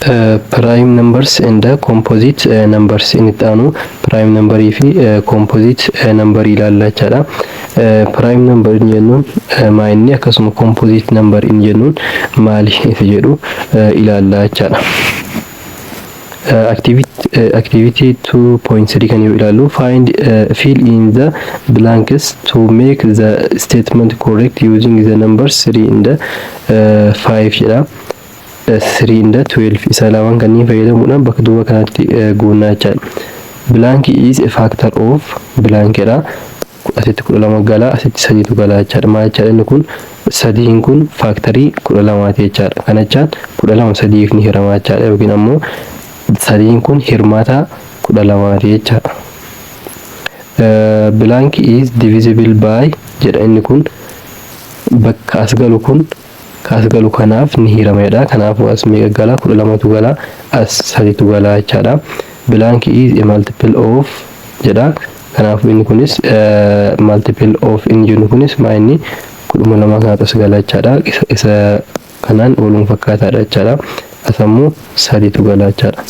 Prime numbers and composite numbers. Inni itti aanu prime numberii fi composite numberii ilaalla jechaadha. Prime number inni jennuun maa inni, akkasuma composite number inni jennuun maali isa jedhu ilaalla jechaadha. Activity 2.3 kan yoo ilaallu, find fill in the blanks to make the statement correct using the numbers 3 and 5 jedha. 3 and 12, isa lamaan kanneen fayyadamuudhaan bakka duwwaa kanatti guunnaa jechaadha. Blank is a factor of blank jedha. Asitti 12 gala, asitti sadiitu gala jechaadha. Maal jechaadha inni kun? Sadiin kun factorii 12ti jechaadha. Kana jechaan 12 sadiif ni hirama jechaadha, yookiin ammoo sadiin kun hirmaata 12ti jechaadha. Blank is divisible by jedha. Inni kun bakka as galu kun ka as galu kanaaf ni hirameedha. Kanaafuu as meeqa gala? 12tu gala, as saditu gala jechaadha. Blank is a multiple of jedha. Kanaafuu inni kunis multiple of inni jennu kunis maa inni? 12 kanaatu as gala jechaadha. Isa kanaan waluma fakkaataadha jechaadha. As ammoo saditu gala jechaadha.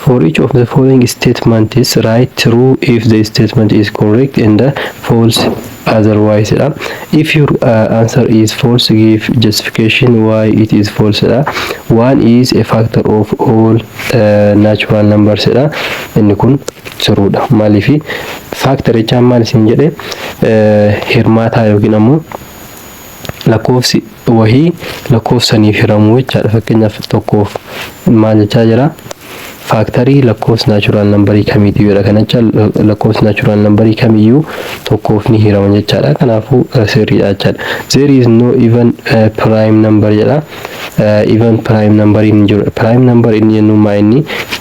For each of the following statements, write true if the statement is correct and false otherwise dha. If your answer is false, give justification why it is false dha. One is a factor of all natural numbers dha. Inni kun true dha. Maaliifi? Factor jechaan maal isin jedhe? Hirmaataa yookiin ammoo lakkoofsi wahii lakkoofsaniif hiramuu jechaadha. Fakkeenyaaf tokkoof maal jechaa jira? Factorii lakkoofsa natural numberii kamiitii jedha. Kana jecha lakkoofsa natural numberii kamiyyuu tokkoof ni hirama jechaadha. Kanaafuu sirriidha jechaadha. There is no even prime number jedha. Even prime number hin jiru. Prime number inni jennuun maa inni?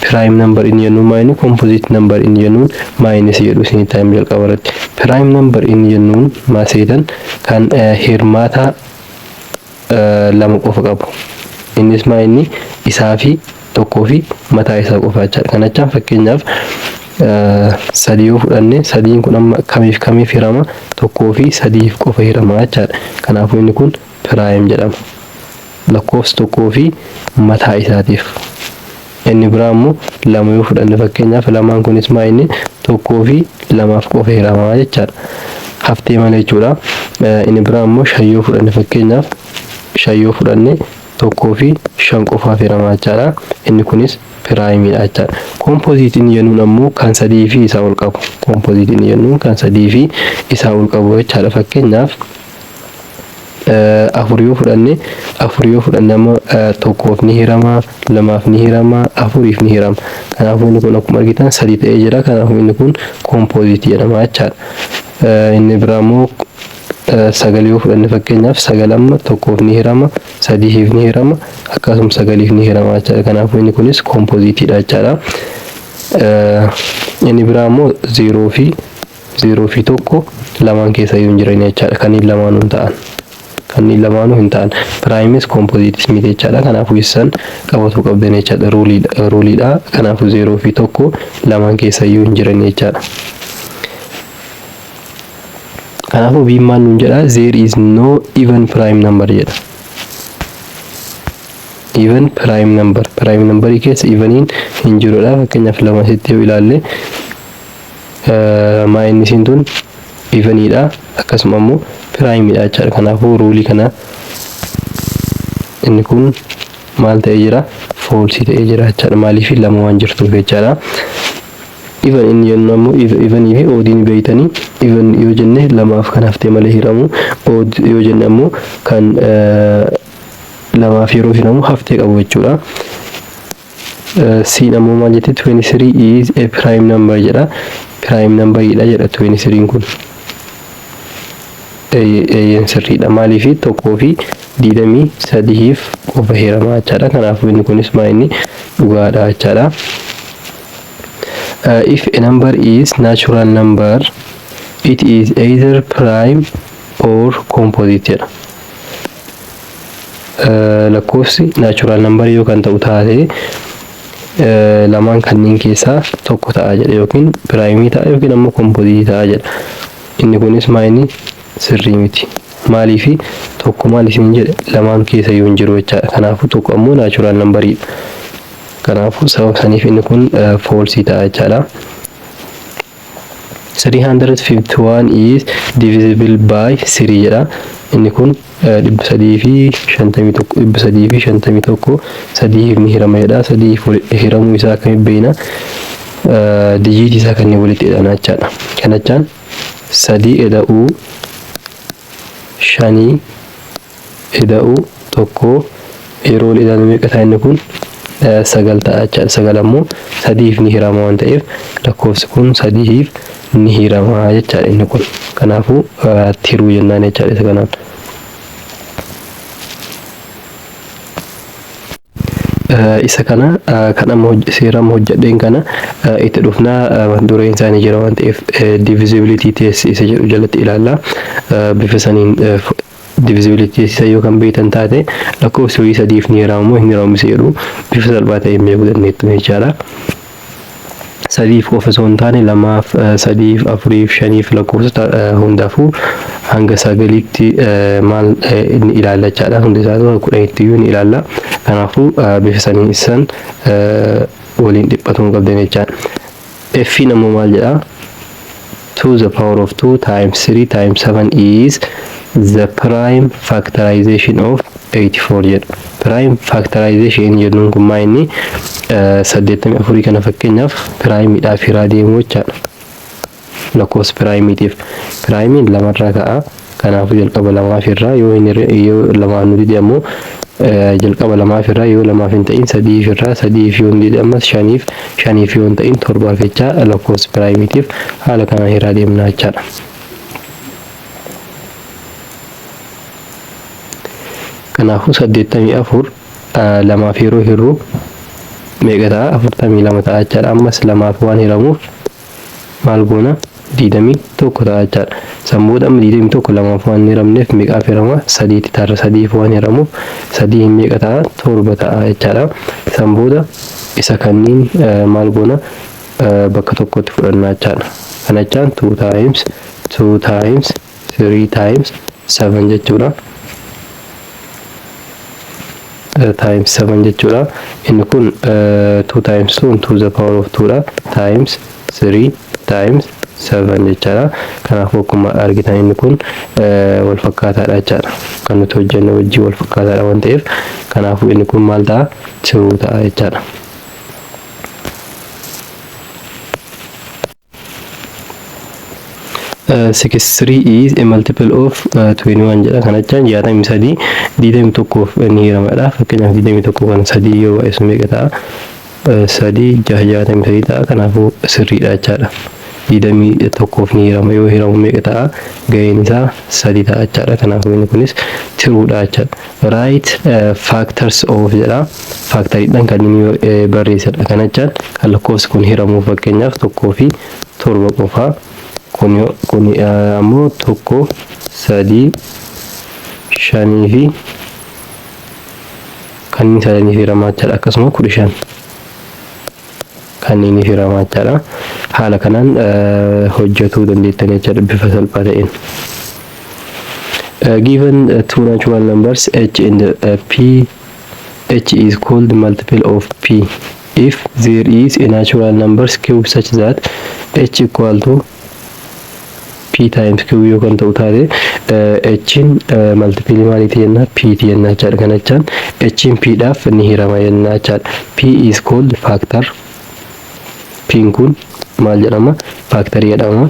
Prime number inni jennuun maa inni? Composite number inni jennuun maa inni si jedhu isin time jalqaba irratti. Prime number inni jennuun maa seetan? Kan hirmaata lama qofa qabu. Innis maa inni? Isaa fi tokkoo fi mataa isaa qofa jechaadha. Kana jechaan fakkeenyaaf sadii yoo fudhanne, sadiin kun amma kamiif kamiif hirama? Tokkoo fi sadiif qofa hirama jechaadha. Kanaafuu inni kun prime jedhama. Lakkoofsa tokkoo fi mataa isaatiif. Inni biraa immoo lama yoo fudhanne, fakkeenyaaf lamaan kunis maa inni? Tokkoo fi lamaaf qofa hirama jechaadha. Haftee malee jechuudha. Inni biraa immoo shan yoo fudhanne, fakkeenyaaf shan yoo fudhanne, tokkoo fi shan qofaaf hirama jechaadha. Inni kunis primeiidha jechaadha. Compositeiin jennuun ammoo kan sadii fi isaa ol qabu. Compositeiin jennuun kan sadii fi isaa ol qabu jechaadha. Fakkeenyaaf afur yoo fudhanne, afur yoo fudhanne amma tokkoof ni hirama, lamaaf ni hirama, afuriif ni hirama. Kanaafuu inni kun akkuma argitan sadii ta'ee jira. Kanaafuu inni kun compositeii jedhama jechaadha. Inni biraa immoo sagal yoo fudhanne, fakkeenyaaf sagal amma tokkoof ni hirama, sadiif ni hirama, akkasuma sagaliif ni hirama jechaadha. Kanaafuu inni kunis compositeiidha jechaadha. Inni biraa immoo zeeroo fi tokko lamaan keessa iyyuu hin jiran jechaadha. Kanneen lamaanuu hin ta'an. Kanneen lamaanuu hin ta'an. Primeis compositeis miti jechaadha. Kanaafuu isaan qabatu qabdan jechaadha. Ruleiidha. Kanaafuu zeeroo fi tokko lamaan keessa iyyuu hin jiran jechaadha. Kanaafuu B'n maal nuun jedha? There is no even prime number jedha. Even prime number. Prime numberii keessa eveniin hin jirudha. Fakkeenyaaf lama asitti yoo ilaalle, maa inni isiin tun eveniidha. Akkasuma immoo primeiidha jechaadha. Kanaafuu ruleii kana inni kun maal ta'ee jira? Falseii ta'ee jira jechaadha. Maaliif? Lama waan jirtuuf jechaadha. Even inni jennu ammoo, evenii fi oddii ni beeytanii. Even yoo jenne lamaaf kan haftee malee hiramu, odd yoo jenne ammoo kan lamaaf yeroo hiramu haftee qabu jechuudha. C'n ammoo maal jette? 23 is a prime number jedha. Prime numberidha jedha 23 kun. Eeyyeen, sirriidha. Maaliif? Tokkoo fi 23f qofa hiramaa jechaadha. Kanaafuu inni kunis maa inni? Dhugaadha jechaadha. If a number is natural number, it is either prime or composite jedha. Lakkoofsi natural number yoo kan ta'u taate, lamaan kanneen keessaa tokko ta'a jedha, yookiin primeii ta'a yookiin ammoo compositeii ta'a jedha. Inni kunis maa inni? Sirrii miti. Maaliifi tokko maal isin jedhe? Lamaan keessa iyyuu hin jiru jechaadha. Kanaafuu tokko ammoo natural numberiidha. Kanaafuu sababa saniif inni kun false ta'a jechaadha. 351 is divisible by 3 jedha. Inni kun 351, 351 sadiif ni hirama jedha. Sadiif hiramuu isaa akkamitti beekna? Dijiitii isaa kanneen walitti hidhana jechaadha. Kana jechaan sadii eda'uu shanii eda'uu tokko yeroo wal ida'ame meeqa ta'a? Inni kun sagal ta'a jechaadha. Sagal ammoo sadiif ni hirama waan ta'eef, lakkoofsi kun sadiif ni hirama jechaadha inni kun. Kanaafuu true jennaan jechaadha isa kanaan. Isa kana kan amma seera amma hojjedheen kana itti dhufnaa, dureen isaanii jira waan ta'eef, divisibility test isa jedhu jalatti ilaalla. Bifa saniin divisibility test isa yoo kan beektan taate, lakkoofsi wayii sadiif ni hiramu moo hin hiramu isa jedhu bifa salphaa ta'een beekuu dandeettu jechaadha. Sadiif qofa osoo hin taane, lamaaf, sadiif, afuriif, shaniif, lakkoofsota hundaafuu hanga sagaliitti maal ni ilaalla jechaadha. Hundi isaatu 10tti iyyuu ni ilaalla. Kanaafuu bifa saniin isaan waliin dhiphatuu hin qabdan jechaadha. F'n ammoo maal jedhaa? 2 the power of 2 times 3 times 7 is the prime factorization of 84 jedha. Prime factorization jennuun kun maa inni? 84 kana fakkeenyaaf primeiidhaaf hiraa deemuu jechaadha. Lakkoofsa primeiitiif. Primeiin lamarraa ka'a. Kanaafuu jalqaba lamaaf irraa, yoo hin yoo lamaan nu dide ammoo jalqaba lamaaf irraa, yoo lamaaf hin ta'in sadiif irraa, sadiif yoo hin dide ammas shaniif, shaniif yoo hin ta'in torbaaf jecha, lakkoofsa primeiitiif haala kanaan hiraa deemnaa jechaadha. Kanaafuu 84 lamaaf yeroo hirru meeqa ta'a? 42 ta'a jechaadha. Ammas lamaaf waan hiramuuf maal goona? 21 ta'a jechaadha. San booda amma 21 lamaaf waan hin hiramneef meeqaaf hirama? Sadiitti tarra. Sadiif waan hiramuuf sadii meeqa ta'a? Torba ta'a jechaadha. San booda isa kanniin maal goona? Bakka tokkotti fudhannaa jechaadha. Kana jechaan 2 times 2 times 3 times 7 jechuudha. Times 7 jechuudha. Inni kun 2 times 2 2 the power of 2 dha. Times 3 times 7 jechaadha. Kanaafuu akkuma argitan inni kun wal fakkaataadha jechaadha. Kan nuti hojjenne wajjin wal fakkaataadha waan ta'eef, kanaafuu inni kun maal ta'a? True ta'a jechaadha. 63 is a multiple of 21 jedha. Kana jechaan 63 21f ni hiramadha. Fakkeenyaaf 21 kan sadii yoo baay'isu meeqa ta'a? Sadii jaha 63 ta'a. Kanaafuu sirriidha jechaadha. 21f ni hirama. Yoo hiramu meeqa ta'a? Ga'een isaa sadi ta'a jechaadha. Kanaafuu inni kunis truedha jechaadha. Write factors of jedha. Factoriidhaan kan inni barreessedha. Kana jechaan kan lakkoofsi kun hiramuuf, fakkeenyaaf tokkoo fi torba qofaa. Kun ammoo tokko, sadii, shanii fi kanneen sadaniif hiramaa jechaadha. Akkasuma 15 kanneenif hiramaa jechaadha. Haala kanaan hojjetuu dandeettan jechaadha bifa salphaa ta'een. Given two natural numbers h and p, h is called multiple of p if there is a natural numbers q such that h equal to p times q yoo kan ta'u taate, h'n multiple maaliiti jenna? P ti jenna jechaadha. Kana jechaan h'n p dhaaf ni hirama jenna jechaadha. P is called factor. P kun maal jedhama? Factor jedhama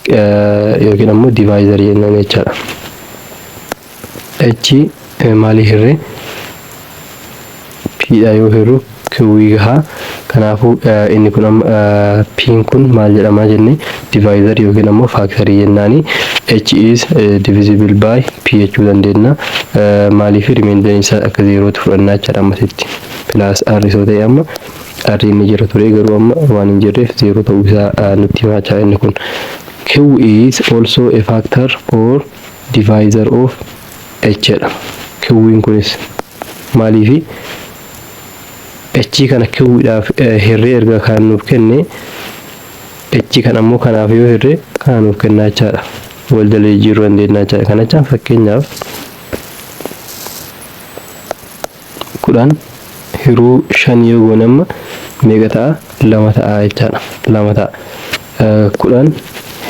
yookiin ammoo divisor jennaan jechaadha. H maalii hirree? P dha yoo hirru Q gahaa. Kanaafuu inni kun amma P kun maal jedhama jenne? Divisor yookiin ammoo factor jennaani. H is divisible by P jechuu dandeenya. Maaliif? Remainder isaa akka zeerootti fudhannaa jechaadha. Ammasitti plus R isoo ta'e, amma R inni jira ture, garuu amma waan hin jirreef zeeroo ta'uu isaa nutti himaa jechaadha inni kun. Q is also a factor or divisor of H jedha. Q'n kunis maaliifi? H kana Q'dhaaf hirree erga kan nuuf kenne, H kan ammoo kanaaf yoo hirree kana nuuf kennaa jechaadha. wal jala jijjiiruu dandeenya jechaadha. Kana jechaan fakkeenyaaf 10 hiruu 5 yoo goone amma meeqa ta'a? 2 ta'a jechaadha. 2 ta'a. 10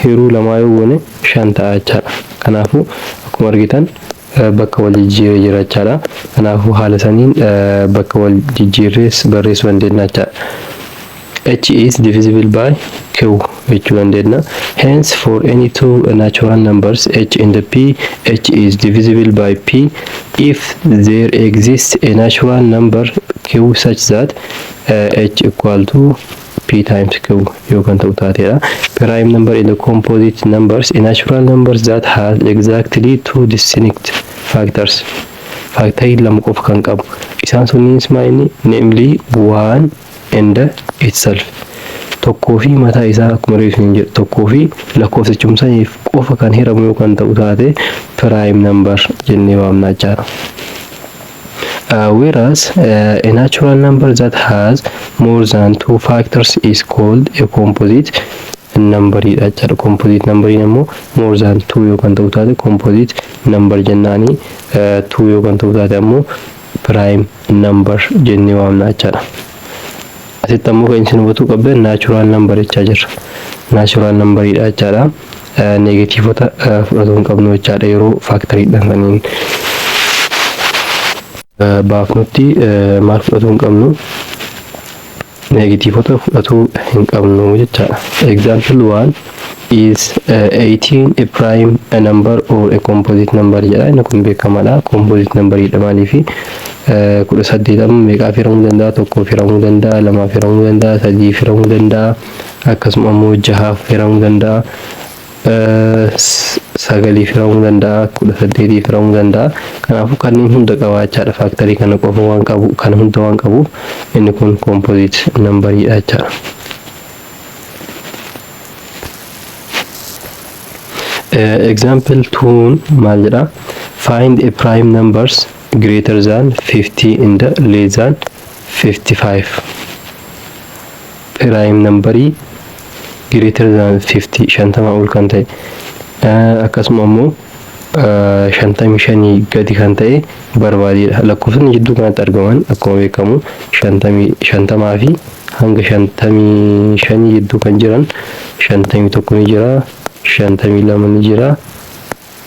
hiruu 2 yoo goone 5 ta'a jechaadha. Kanaafuu akkuma argitan bakka wal jijjiiree jira jechaadha. Kanaafuu haala saniin bakka wal jijjiirrees barreessuu dandeenya jechaadha. H is divisible by Q jechuu dandeenya. Hence for any two natural numbers H and P, H is divisible by P if there exists a natural number Q such that H equal to P times Q yoo kan ta'u taateedha. Prime number in the composite numbers, a natural numbers that has exactly two distinct factors. Factorii lama qofa kan qabu. Isaan sunniinis maa inni? Namely one and itself. Tokkoo fi mataa isaa, akkuma reefu hin jedhu, tokkoo fi lakkoofsichum saniif qofa kan hiramu yoo kan ta'u taate prime number jennee waamna jechaadha. Whereas a natural number that has more than two factors is called a composite number dha jechaadha. Composite number immoo more than two yoo kan ta'u taate composite number jennaani, two yoo kan ta'u taate ammoo prime number jennee waamna jechaadha. Asitti ammoo kan isin hubatuu qabdan natural number jechaa jirra. Natural number dha jechaadha. Negatiivota fudhatuu hin qabnu jechaadha, yeroo factoriidhaan kanneen baafnutti maal fudhatuu hin qabnu? Negatiivota fudhatuu hin qabnu jechaadha. Example 1 is 18 a prime a number or a composite number jedha. Inni kun beekamaadha. Composite number dha. Maaliifi? 18 amma meeqaaf hiramuu danda'a? Tokkoof hiramuu danda'a, lamaaf hiramuu danda'a, sadiif hiramuu danda'a, akkasuma ammoo jahaaf hiramuu danda'a, sagaliif hiramuu danda'a, 18f hiramuu danda'a. Kanaafuu kanneen hunda qabaachaadha. Factorii kana qofa waan qabu, kana hunda waan qabuuf inni kun composite numberiidha jechaadha. Example 2 maal jedha? Find a prime numbers greater than 50 and less than 55. Prime numberii greater than 50, 50 ol kan ta'e, akkasuma ammoo 55 gadi kan ta'e barbaadedha. Lakkoofsonni jidduu kanatti argaman akkuma beekamu 50 fi hanga 55 jidduu kan jiran 51 ni jira, 52 ni jira,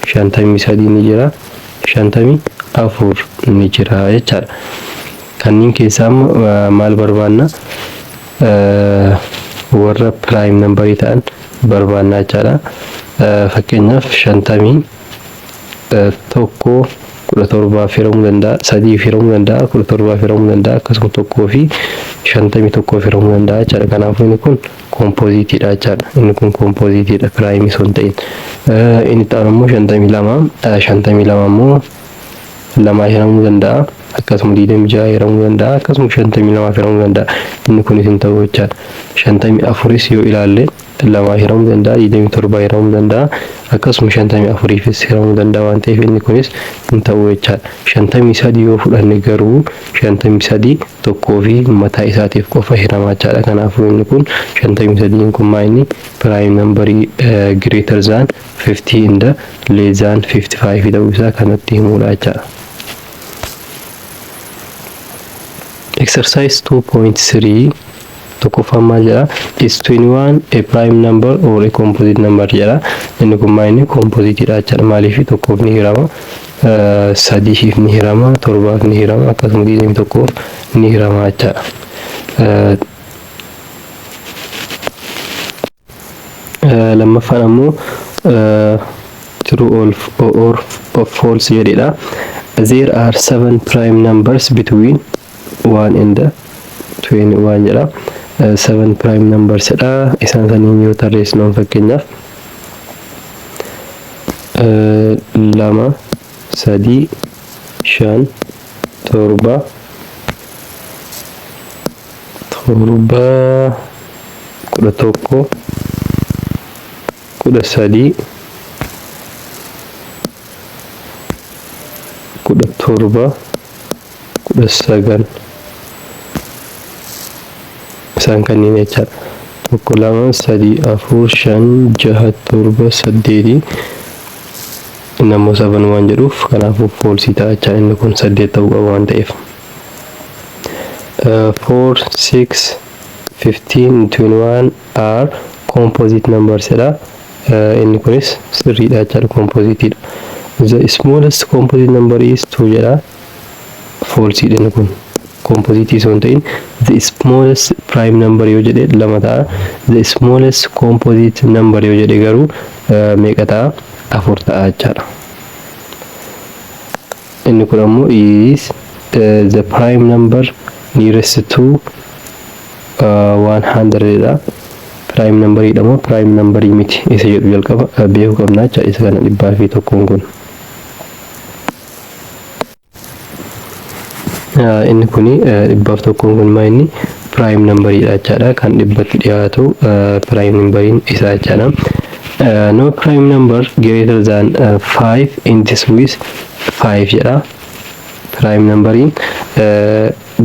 53 ni jira, 54 ni jira jechaadha. Kanneen keessaa amma maal barbaanna? Warra prime numberii ta'an barbaanna jechaadha. Fakkeenyaaf 51 17f hiramuu danda'a, sadiif hiramuu danda'a, 17f hiramuu danda'a, akkasuma tokkoo fi 51f hiramuu danda'a jechaadha. Kanaafuu inni kun compositeiidha jechaadha. Inni kun compositeiidha, primeii osoo hin ta'in. Inni itti aanu immoo 52. 52 immoo lamaa hiramuu danda'a. Akkasuma 26 hiramuu danda'a. Akkasuma 52f hiramuu danda'a. Inni kunis hin ta'u jechaadha. 54s yoo ilaalle lamaa hiramuu danda'a, 27 hiramuu danda'a, akkasuma 54fis hiramuu danda'a waan ta'eef inni kunis hin ta'u jechaadha. 53 yoo fudhanne garuu 53 tokkoo fi mataa isaatiif qofa hiramaa jechaadha. Kanaafuu inni kun 53n kun maa inni? Prime numberii greater than 50 and less than 55 ta'uu isaa kanatti himuudha jechaadha. Exercise 2.3 tokkoffaan maal jedha? Is 21 a prime number or a composite number jedha. Inni kun maa inni? Compositeidha jechaadha. Maaliif? Tokkoof ni hirama, sadiif ni hirama, torbaaf ni hirama, akkasuma 21f ni hirama jechaadha. Lammaffaan ammoo true or false jedhedha. There are seven prime numbers between 1 and 21 jedha. Seven prime numbers jedha. Isaan saniin yoo tarreessinu, fakkeenyaaf lama, sadii, shan, torba, torba, 11, 13, 17, 19, isaan kanneen jechaadha. Tokko, lama, sadii, afur, shan, jaha, torba, saddeeti. Inni ammoo 7 waan jedhuuf, kanaafuu false ta'a jecha. Inni kun 8 ta'uu qaba waan ta'eef. 4, 6, 15, 21 are composite numbers jedha. Inni kunis sirriidha jechaadha, compositeidha. The smallest composite number is 2 jedha. False inni kun. Composite osoo hin ta'in, the smallest prime number yoo jedhe 2 ta'a. The smallest composite number yoo jedhe garuu meeqa ta'a? 4 ta'a jechaadha. Inni kun ammoo is the prime number nearest to 100 dha. Prime number dha moo prime number miti isa jedhu jalqaba beekuu qabna jecha, isa kana 101n kun. Inni kuni 101n kun maa inni prime number dha jechaadha. Kan 100tti dhiyaatu prime numberiin isaa jechaadha. No prime number greater than 5 ends with 5 jedha. Prime numberiin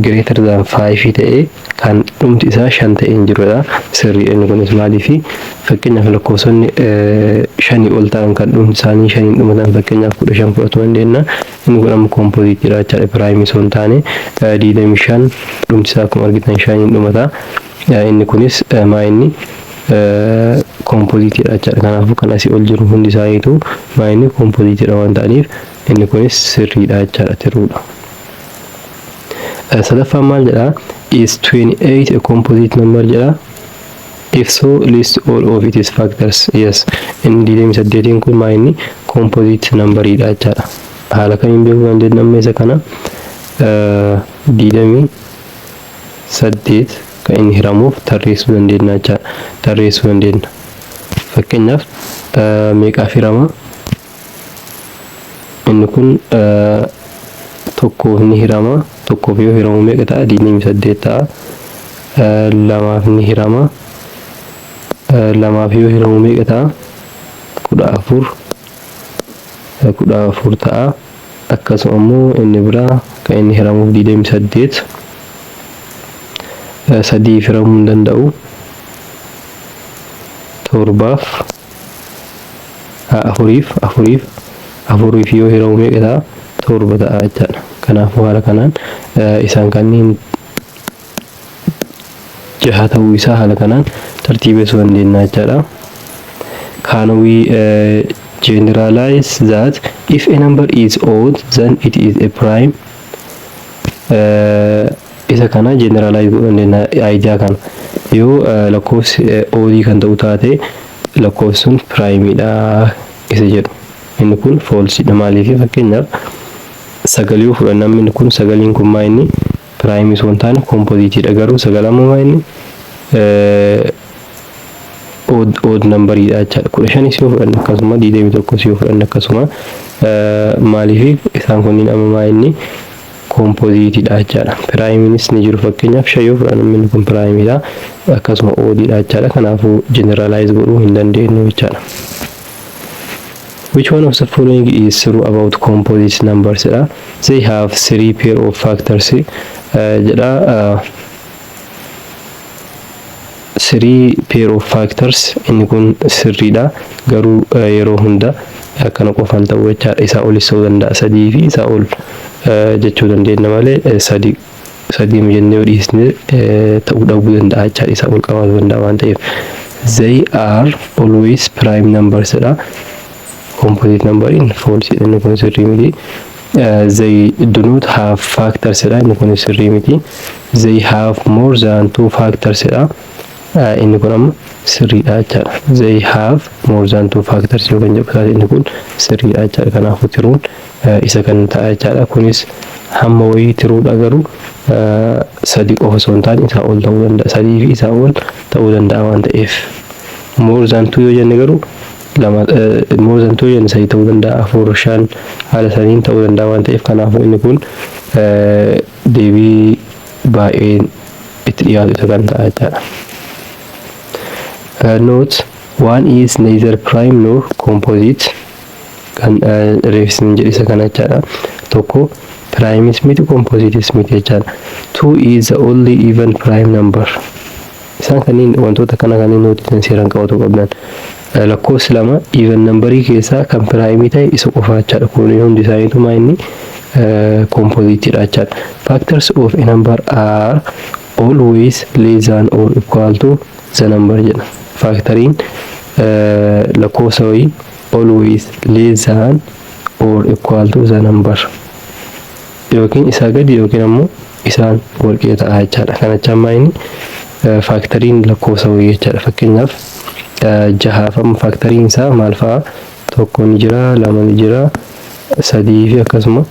greater than 5 ta'ee kan dhumti isaa 5 ta'e hin jirudha. Sirrii inni kunis. Maaliifi? Fakkeenyaaf lakkoofsonni 5 ol ta'an kan dhumti isaanii 5n dhumatan, fakkeenyaaf 15 fudhachuu dandeenya. Inni kun amma compositeidha jechaadha. Prime osoo hin taane, 25 dhumti isaa akkuma argitan 5n dhumata. Inni kunis maa inni compositeidha jechaadha. Kanaafuu kan asii ol jiru hundi isaaniitu maa inni compositeidha waan ta'aniif, inni kunis sirriidha jechaadha, truedha. Sadaffaan maal jedhaa? Is 28 a composite number jedha. If so, list all of its factors. Yes, inni 28n kun maa inni composite numberidha jechaadha. Haala kamiin beekuu dandeenya amma isa kana? 28 kan inni hiramuuf tarreessuu dandeenya jechaadha. Tarreessuu dandeenya. Fakkeenyaaf meeqaaf hirama? Inni kun 1f ni hirama. 1f yoo hiramu meeqa ta'a? 28 ta'a. 2f ni hirama. 2f yoo hiramu meeqa ta'a? 14, 14 ta'a. Akkasuma immoo inni biraa kan inni hiramuuf 28 3f hiramuu hin danda'u. 7f, 4f, 4f, 4f yoo hiramu meeqa ta'a? 7 ta'a jechaadha. Kanaafuu haala kanaan isaan kanneen jaha ta'uu isaa haala kanaan tartiibessuu dandeenya jechaadha. Can we generalize that if a number is odd, then it is a prime? Isa kana generalize godhuu dandeenya, idea kana. Yoo lakkoofsi odd kan ta'u taate, lakkoofsi sun primeidha isa jedhu. Inni kun falseidha. Maaliif? Fakkeenyaaf 9 yoo fudhanna, inni kun 9n kun maa inni prime osoo hin taane compositeidha. Garuu 9 ammoo maa inni odd numberiidha jechaadha. 15s yoo fudhanne akkasuma, 21s yoo fudhanne akkasuma. Maaliif? Isaan kunniin amma maa inni compositeidha jechaadha. Primeinis ni jiru. Fakkeenyaaf 5 yoo fudhanne, inni kun primeidha, akkasuma oddiidha jechaadha. Kanaafuu generalize godhuu hin dandeenyu jechaadha. Which one of the following is true about composite numbers jedha. They have three pair of factors jedha. Three pair of factors, inni kun sirriidha. Garuu yeroo hunda akkana qofaan ta'uu jechaadha. Isaa olis ta'uu danda'a. Sadii fi isaa ol jechuu dandeenya malee, sadii sadii jennee yoo dhiisne ta'uu dhabuu danda'a jechaadha. Isaa ol qabaachuu danda'a waan ta'eef. They are always prime numbers jedha. Composite numberiin false, inni kun sirrii miti. They do not have factors jedha. Inni kun sirrii miti. They have more than two factors jedha. Inni kun amma sirriidha jechaadha. They have more than two factors yoo kan jedhu taate, inni kun sirriidha jechaadha. Kanaafuu truen isa kan ta'a jechaadha. Kunis hamma wayii truedha, garuu 3 qofa osoo hin taane isaa ol ta'uu danda'a. Sadii fi isaa ol ta'uu danda'a waan ta'eef. More than two yoo jenne garuu 2, more than two yoo jenne 3 ta'uu danda'a, 4, 5, haala saniin ta'uu danda'a waan ta'eef, kanaafuu inni kun deebii baay'een itti dhiyaatu isa kan ta'a jechaadha. Note one is neither prime nor composite kan reefsin jedhu isa kana jechaadha. 1 primeis miti, composites miti jechaadha. Two is the only even prime number. Isaan kanneen wantoota kana kanneen notiitiin seeraan qabatu qabdan. Lakkoofsi 2 even numberii keessaa kan primeii ta'e isa qofa jechaadha. Kun hundi isaaniitu maa inni compositeiidha jechaadha. Factors of a number are always less than or equal to the number jedha. Factoriin lakkoofsa wayii always less than or equal to the number, yookiin isaa gadi yookiin ammoo isaan walqixa ta'a jechaadha. Kana jechaan maa inni factoriin lakkoofsa wayii jechaadha. Fakkeenyaaf, jahaaf amma factoriin isaa maal fa'a? Tokko ni jira, lama ni jira, sadii fi akkasuma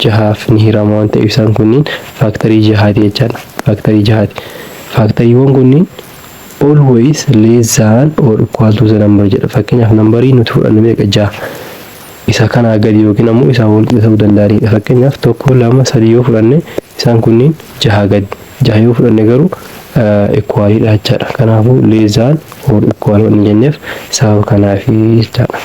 jahaaf ni hirama waan ta'eef, isaan kunniin factorii jahaati jechaadha. Factorii jahaati. Factoriiwwan kunniin always less than or equal to the number jedha. Fakkeenyaaf, numberii nuti fudhannu meeqa? Jaha. Isa kanaa gadi yookiin ammoo isaan wal qixa ta'uu danda'anidha. Fakkeenyaaf, tokko, lama, sadii yoo fudhanne, isaan kunniin jaha gadi. Jaha yoo fudhanne garuu equaliidha jechaadha. Kanaafuu less than or equal waan jenneef sababa kanaafi jechaadha.